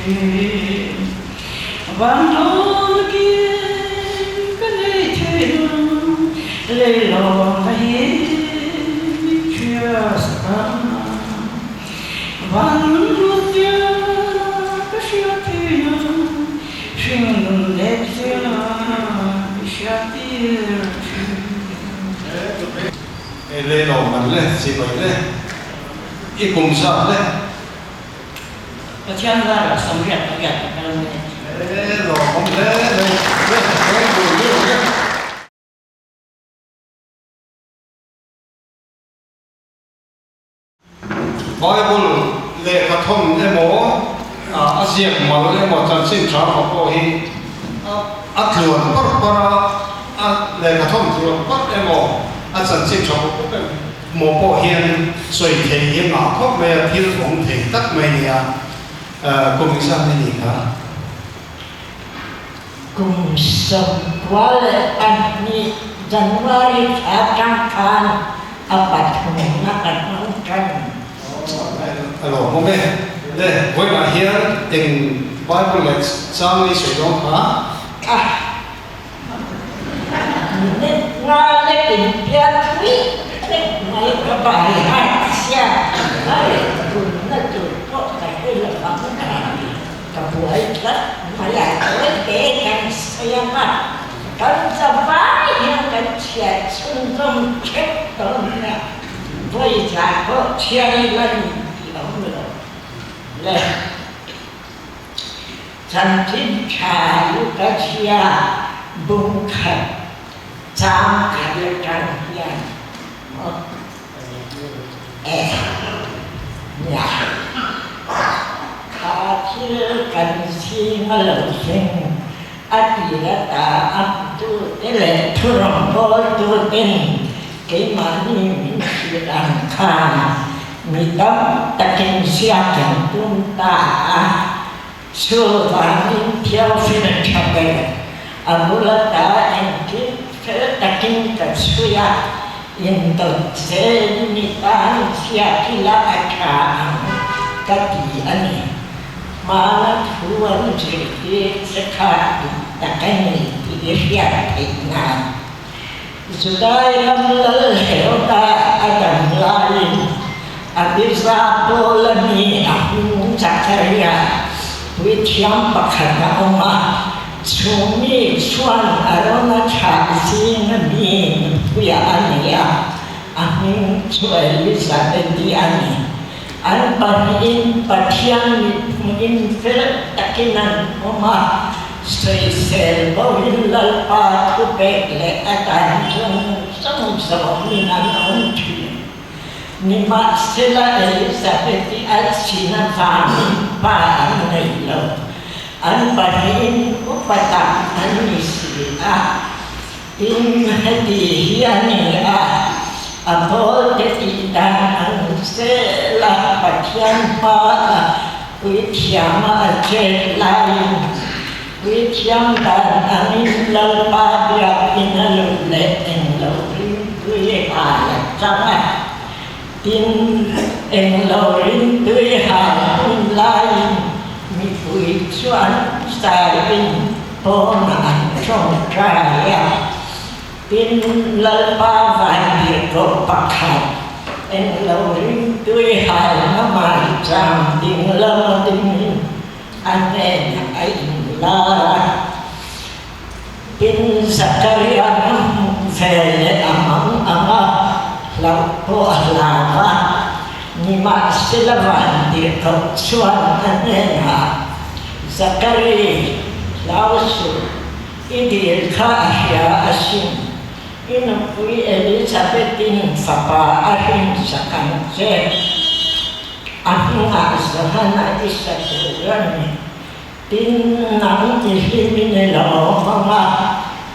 thin. Vanlawm kim ka nei thei lo, leilawm na hi min hriat a. Vanlawm zia ka hriat thei lo, hringnun leh zia mi hriat tir thin. Leilawm an le, chibai le, i kum zat le. Pathian zarah 88 a kal mek. E lawmawm hle mai le thank you lutuk e. Bible lehkha thawn emaw a ziak mal emaw chanchin tha emaw pawh hi a tluan parh parh a, a lehkha thawn tluan parh emaw a chanchin tha pawh pawh emaw. Maw pawh hian sawi thei hi a ngah khawp mai a, thil awm thei tak mai nia. Kum engzat nge ni kha? Kum 92 January thla atang khan a pathumna ka hmang tan. A lawmawm e. Le, vawiinah hian eng Bible leh chang i sawi dawn kha? A. Nga lek in pian thui hlek mai ka bai hat sia a leh bunna tur pawh ka hre lo ang a, ka buai tlat mai a, tawi te kan sawi ang a, kan za vai hian kan chhiat chhunzawm theuh dawn nia, vawi za pawh chhiar ila ni tih a awm lo le. Chanchin tha Luka chhia bung khat chang khat atang hian maw e nia kha thil kan zing a lo thleng a tir ata a hmutute leh thurawngbawl-tuten keimahni min hrilh ang khan Mi tam takin ziak an tum ta a, chuvangin Theophil tha ber a bula ta engkim fel takin ka chhui a, indawt zelin i tan ziak ila a tha ang ka ti a ni. Hmana thu an zirtir che kha dik tak a ni tih i hriat theih nan. Judai ram lal Heroda a dam laiin Abija pawl a ni a hming Zakaria puithiam pakhat a awm a, chu mi chuan Arona thlah zinga mi nupuia a nei a, a hming chu Elizabeti a ni. An pahnihin Pathian mithmuhin fel takin an awm a, Sawisel boin Lalpa thupek leh a dan zawng zawng zawmin an awm thin. Nimahsela Elizabeth-i a chin avangin pa an nei lo. An pahnihin upa tak an ni si a. Tin, heti hi a ni a, a bawlte tih dan ang zela Pathian hmaa puithiama a chet laiin, puithiam dan angin Lalpa biakin a lut leh englo ringtui hal a chang a. Tin, englo ringtui hal hun laiin mipui chuan zaiin Pawnah an tawngtai a, tin Lalpa vantirhkoh pakhat englo ringtui halna maicham ding lama dingin a hnenah a inlar a. Tin Zakaria na hmuh ve leh a mang ang a, hlauh pawh a hlau a, nimahsela vantirhkoh chuan a hnenah, Zakari, hlau suh, i dil kha a hria asin. I nupui Elizabeth-in fapa a hrinsak ang che. A hnungah Johana i sa tur a ni. Tin, nang i hlim i lo awm ang a,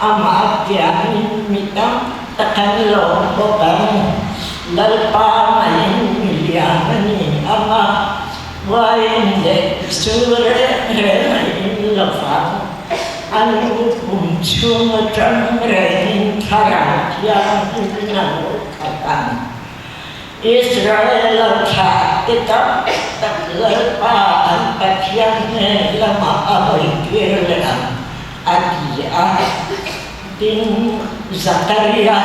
amah a pianin mi tam tak an lo awm bawk ang. Lalpa ngaihin mi lian a ni ang a. Wine leh zu reng reng a in lo vang. A nu pum chhung atang rengin thlarau thianghlim a lo khat ang. Israela thlahte tam tak Lalpa an Pathian hnen lamah a hawitir leh ang, a ti a. Tin, Zakaria,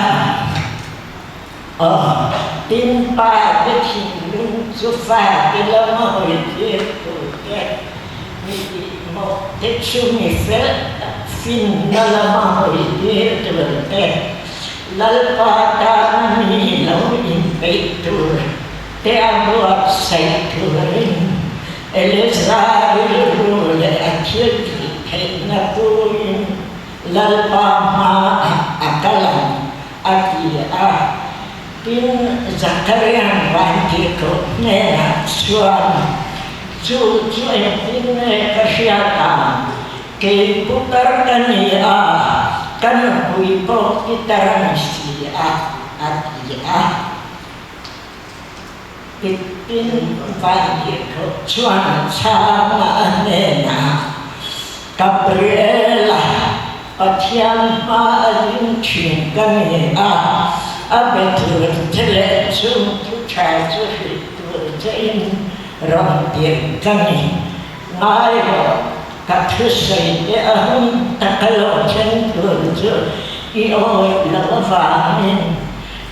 Aw, tin pa te thinlung chu fate lama hawitir tur te, mi tihmawh te chu mi fel tak finna lama hawitir tur te, Lalpa tana mi lo inpeih tur te a buatsaih turin Eleazar rilru leh a thil tih theihna puiin Lalpa hmaah a kal ang a ti a. Tin, Zakaria'n vantirhkoh hnenah chuan, Chu chu engtin nge ka hriat ang? Kei putar ka ni a, ka nupui pawh pitar a ni si a, a ti a. Tin, vantirhkoh chuan chhanga a hnenah, Gabriela, Pathian hma a ding thin ka ni a, a be tur che leh chung thu tha chu hrilh tur chein rawn tirh ka ni. Ngai rawh, ka thusawi te a hun taka lo thleng tur chu i awih loh avangin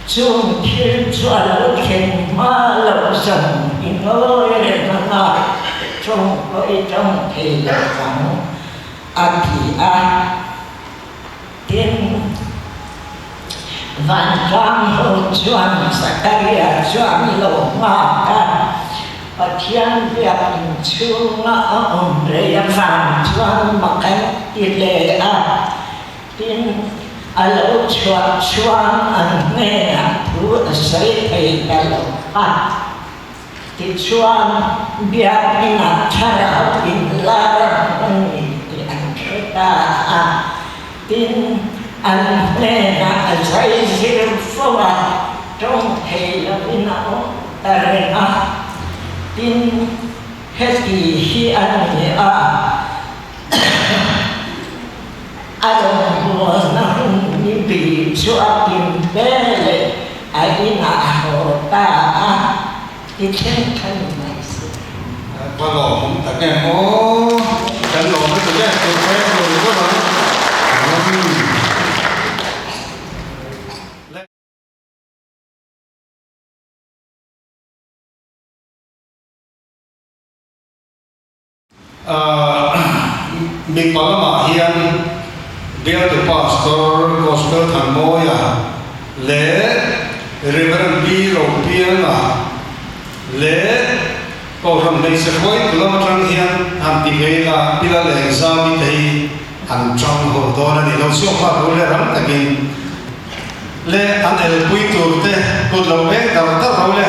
chung thil chu a lo thlen hma loh zawng i ngawi reng anga tawng pawh i tawng thei lo vang, a ti a. Tin, vantlang ho chuan Zakaria chu an lo nghak a, Pathian biak inchhunga a awm rei avang chuan mak an ti hle a. Tin, a lo chhuah chuan an hnenah thu a sawi thei ta lo a. Tichuan, biakinah thlarau inlar a ni tih an hre ta a. Tin, an hnenah a zai zir fo a, tawng thei lovin a awm ta reng a. Tin, heti hi a ni a. A rawngbawlna hun ni bi chu a kim hle leh a inah a haw ta a, ti thleng kha ni mai se. Va lawmawm tak em aw, kan lawm lutuk e, tun peng tur ni deuh ang. Mipa lamah hian Bialtu Pastor Gospel Thanmawia leh Reverend Pi Ropianga leh Kohhran Hmeichhe Hruaitu lam atang hian han ti ve ila, Pi Lalengzami te hi an tang ho dawn a ni. Lo chhuak nghal tur leh rang takin leh an elpui tur te kut lo veng dar dar ho le.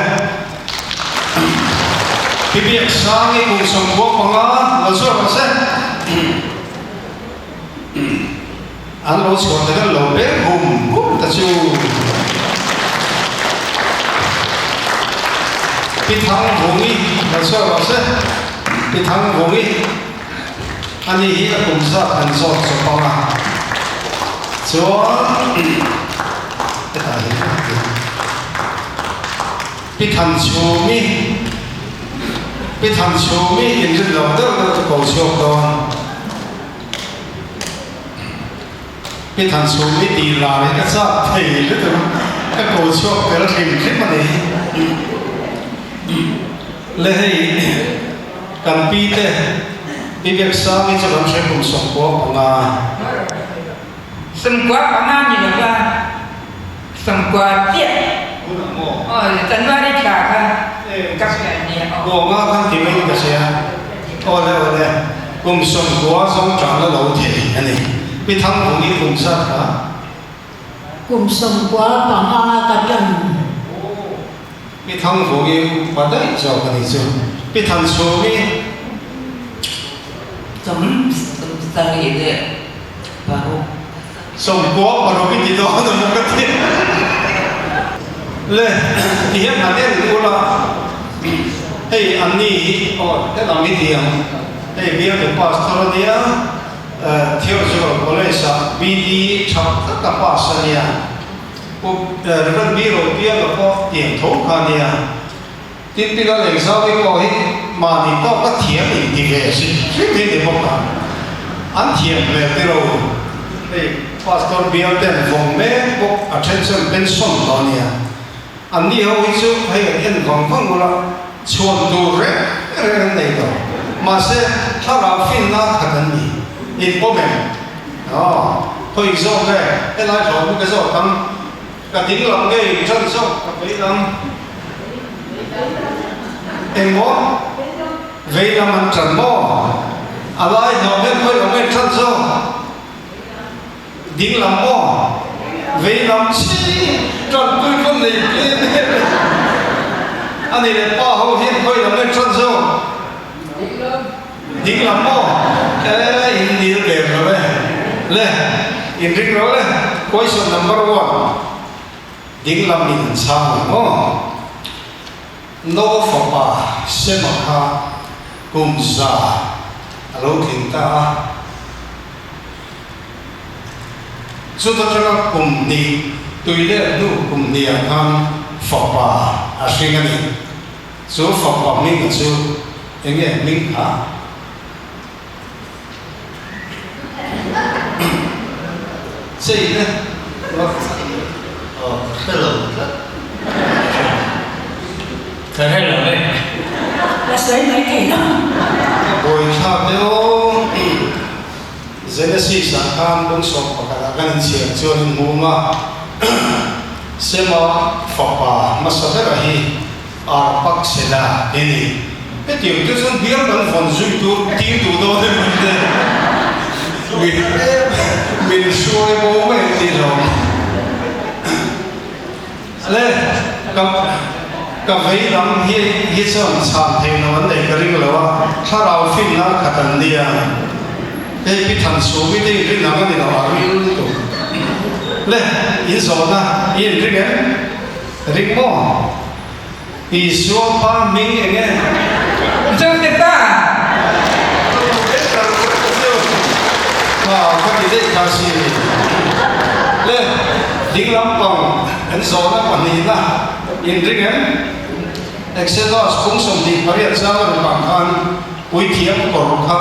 Pi Biaksangi kum 95 lo chhuak ang se. An lo chhuah ta kan lo beng hum hum ta chu. Pi Thangvungi lo chhuak ang se. Pi Thangvungi ani hi a kum zat kan zawt chawp ang a. Chuan hetah hian Pi Thanchhumi, Pi Thanchhumi inrin lo deuh deuh chu ko chhuak dawn. Pi Thanchhumi tih lar hi ka chak thei lutuk a, ka ko chhuak tel hrim hrim a ni. Le hei kan pi te, Pi Biaksangi chu kan hre kum 95. 95 ni lova. 90 chiah. Aw January thla kha ka hriat nia aw. Aw nga khan ti mai ka hria. Aw le aw le kum 90 zawng tang la lo thei a ni. Pi Thangvungi kum zat kha? Kum 95 ka tan. Pi Thangvungi upa daih zawk a ni chu. Pi Thanchhungi. 76. 96 i ti dawn a maw ka ti. Le, ti hian han en ula, hei an ni hi aw helam hi ti ang, hei bialtu pastor a nia, Theological College ah BD tha tak a pass a nia. Pu Rev. B. Ropianga pawh tiang tho kha a nia. Tin, Pi Lalengzawi pawh hi mahni tawka thiam inti ve hrim hrim hi a ni bawk a, an thiam hmel tiro. Hei Pastor bial te an vawng mek bawk, a then chuan pension tawh a nia. Anni ho hi chu hei an en vang vang ula, chhuan tur reng reng an nei lo. Mahse, thlarau finna khat an ni. In pawm em? Aw, khawi zawk nge? Helai hlawm hi ka zawt ang. Ka ding lam nge in ṭan zawk ka vei lam? Engmaw? Vei lam an ṭan maw? A lai hlawm hian khawi lam nge in ṭan zawk? Ding lam maw? Vei lam chi ṭanpui pawn nei tlem em em a ni le pa ho hian khawi lam nge ṭan zawk? Ding lam maw? E in dil der lo e. Le, in ring lo le. Question number one, ding lam in an chhang ang maw? No fapa Sema kha kum za a lo tling ta a. Chuta tanga kum hnih tui leh hnu kum hnih ah khan fapa a hring a ni. Chu fapa hming chu enge hming kha? Chei ne? Aw ka hre lo tlat. Ka hre lo e. Ka sawi mai thei lo. Ka buaithlak deuh aw. Genesis ah khan bawngsawm pakhat ah kan inchhiar chuan in hmu ang a, Sema fapa hmasa bera hi Arpakseda a ni. Hetiang te chuan bial kan vawn zui tur tir duh dawn em ang te min hruai bo mai ang tih hlawm. Le ka ka vei lam hi hi chuan chhan theih loh an nei ka ring lo a, thlarau finna khat an nia. Hei pi Thanchhumi te inrin ang a ni lo, a ring lutuk. Le in zawhna i inring em? Ring maw? Isua pa hming eng e? Josepha! Kha ka ti daih kha si a ni. Le, ding lampang an zawhna pahnihna inring em? Exodus kung 28 chang a rukah khan puithiam kawr kha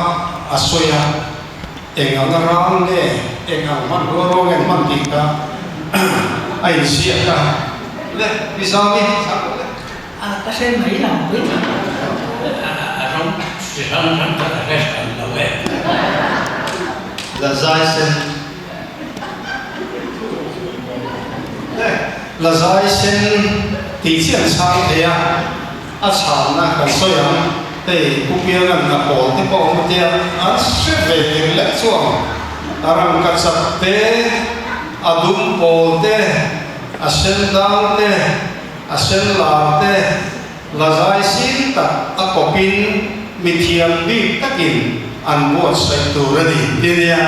a sawi a, eng anga rang nge, eng ang hmanrua ruang nge hman tih kha a inziak a. Le, mi zau hi chak lo le. A ka hre mai lo pui tha. A rawng chi hrang hrang kha ka hre hran lo e. La zai sen. Le, la zai sen tih chi an chhang thei a, a chhanna kan sawi ang. Hei Pu Pianga'n a pawl te pawh awm a tia, an hre ve tir lek chuang. A rangkachak te, a dum pawl te, A sen dang te, a sen lar te, la zai sin tak a kawpin mithiam bik takin an buatsaih tur a ni ti nia.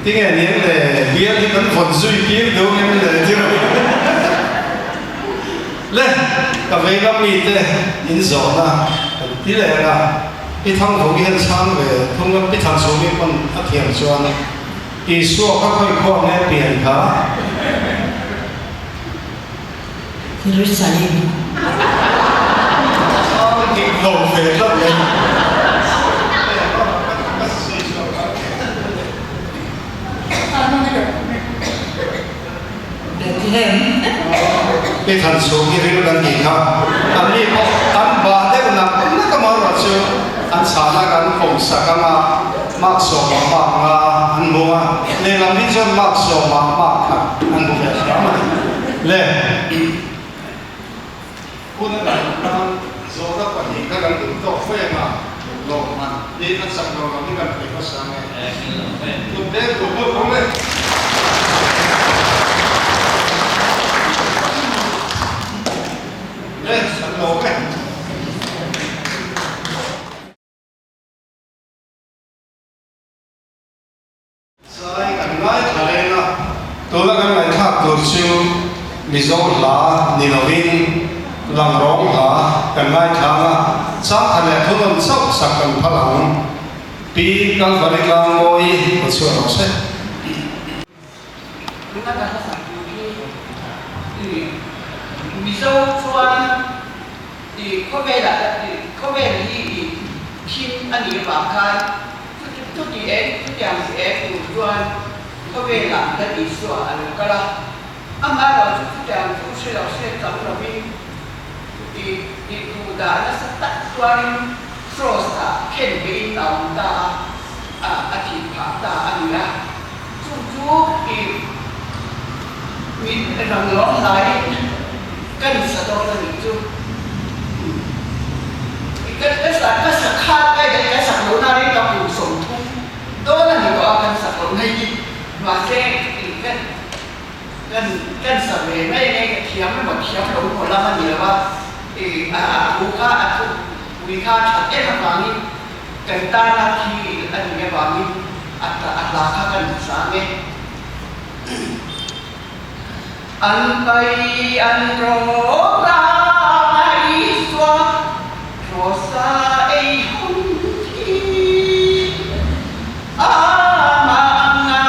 Tinge niang le, bial hi kan vawn zui tir deuh em le ti rawh. Le, ka vei lam mite in zawhna kan ti leh ang a, Pi Thangvung hian chhang ve thung a, Pi Thanchhumi pawn a thiam chuan. Isua kha khawi khuah nge pian kha? Jerusalem. A dik lo ve tlat mai. Bethlehem. Pi Thanchhung i ril kan tih kha an ni pawh an bah deuh nak nak a marawh chu an chhahna kan awm sak ang a, mark sawmah mark nga an hmu a, lehlam hi chuan mark sawmah mark khat an hmu ve hram a ni. Le hun a dah tan zawhna pahnih kha kan duh tawk fai ang a, lawmman hi a chak lo lam hi kan pe hmasa ang e. Kut dek duh bawk awm e. Le, kan lawm e. Zai kan ngaithla reng a, tuna kan ngaihthlak tur chu Mizo hla ni lovin Lamrawng hla kan ngaithla ang a, changkhat leh thunawn chauh sak kan phal ang. Pi Kalvari Tlangmawi ka chhuah rawh se. Tuna kan hla sak tur hi. chuan i khawvelah khawvel hi i thim a nih avang khan chuti eng chutiang chi eng tur chuan khawvelah Lal Isua a lo kal a. Amaherawh chu chutiang chu hre lo hre chang lovin i tih duh dah nasa tak chuanin Kraws ah khen beiin a awm ta a, a thih phah ta a ni a. Chu chu i mit rang lawm laiin kan sa dawn a nih chu. I ka ka ka sak khan ka ka sak lohna reng ka kum 30 dawn a ni tawh a kan sak lohna hi. Mahse i ka kan kan sa ve mai nge ka thiam emaw thiam lo emaw lam a ni lo a, i a thu kha a thu pui kha a that em avangin kan tana thi a nih avangin a a hla kha kan sa ang e. An pai an rawk rang a Isua Krosa ei hun hi Amah anga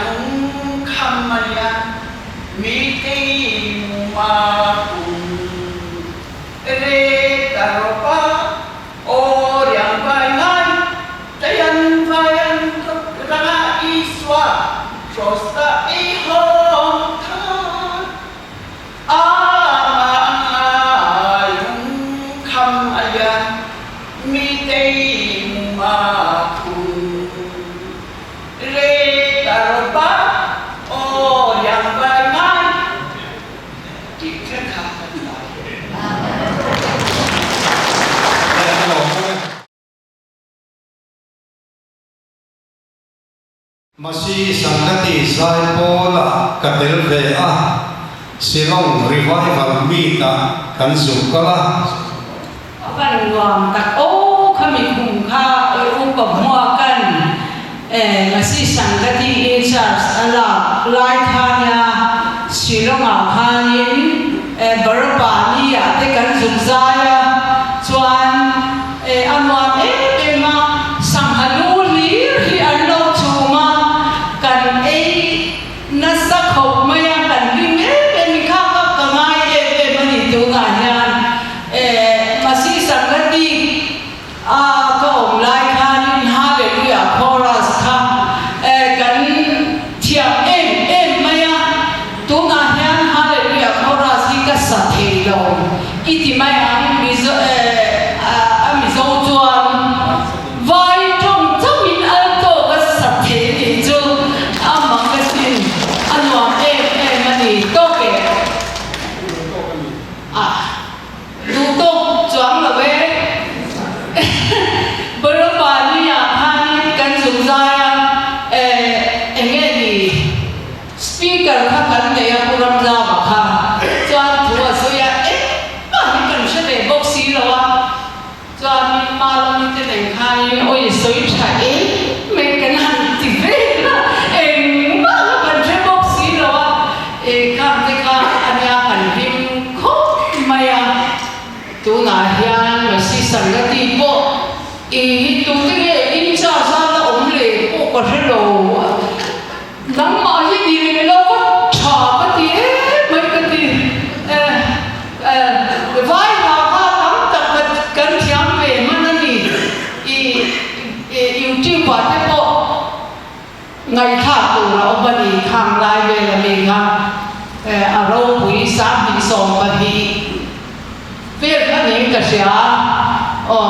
lungkham a lian mi keimah kum Re ta rawpa aw riang vai ngai Tayan vai an ranga Isua Krosa ei hawng than Amah anga lungkham a lian mi teimah thung. Re tarpa aw liang vai ngai tih thleng kha kan zai. Masi Sangati Zaipawlah ka tel ve a, Shillong Revival Meet-ah kan zuk kal a. A van nuam tak aw khami khum kha upa hmuakan Masi Sangati in charge a lak lai khania Shillong-ah khanin Barapani-ah te kan zuk zai a, chuan A nuam em em a, sangha lu hlir hi an lo chhum a, kan ei nasa khawp mai a, kan hlim em em i kha kha ka ngai em em a ni tunah hian Masi Sangati a ka awm lai khanin Hallelujah chorus kha kan thiam em em mai a, tunah hian Hallelujah chorus hi ka sa thei lo. I ti mai ang, Mizo eh a Mizo chuan vai tawng chauhin alto ka sat thei a nih chu a mak asin, a nuam em em a ni tawk e. Ah duh tawk chuang lo e. Barapani ah khanin kan zungzai a eh eng nge ni? Speaker kha kan nei a Pu Ramzama kha chuan thu a sawi a, engmah hi kan hre ve bawk si lo a, chuanin Malawmi te nen khanin awi sawi tha em mai kan han ti vel a, engmah kha kan hre bawk si lo a, e khang te kha ania kan hlim khawp mai a, tunah hian Masi Sangati pawh i tute nge in charge a la awm leh pawh ka hre lo. Nangmah hi ni leh lo va tha ka ti em mai ka ti eh vai hla kha tam tak ka kan thiam ve hman a ni i youtube ah te pawh ngaihthlak tur a awm a ni khang lai vel a mi kha a ropui 2012 vel kha niin ka hria aw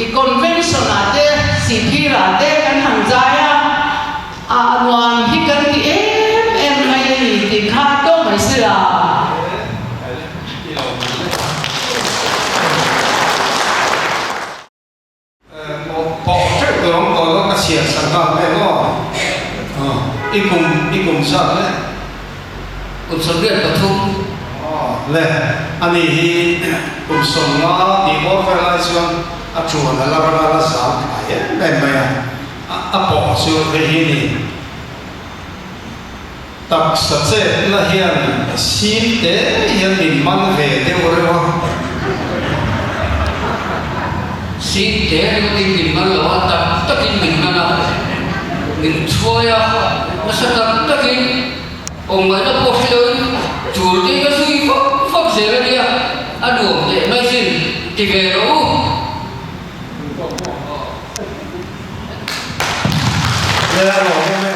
i convention ah te sihphir ah te kan han zai a. A nuam hi kan ti em em mai a ni tih kha tawk mai se la. Pawh teuh tur awm tawh lo ka chhiar sak nghal vel aw. I kum i kum zat le. Kum 23. Aw le ani hi kum 50 tih bawr vel lai chuan a tuan a la ram a la zam thai em em mai a. A pawh chu hei hi ni. Taksa chetna hian sim te hian min man ve deuh reuh a. Sim te ringawtin min man lo a, tak takin min man a, min chhuai a, nasa tak takin awm ngaihna pawh hre loin chul te ka zui vak vak. zel a nia, a nuam teh mai sin, ti ve rawh u. Le a lawm awm e.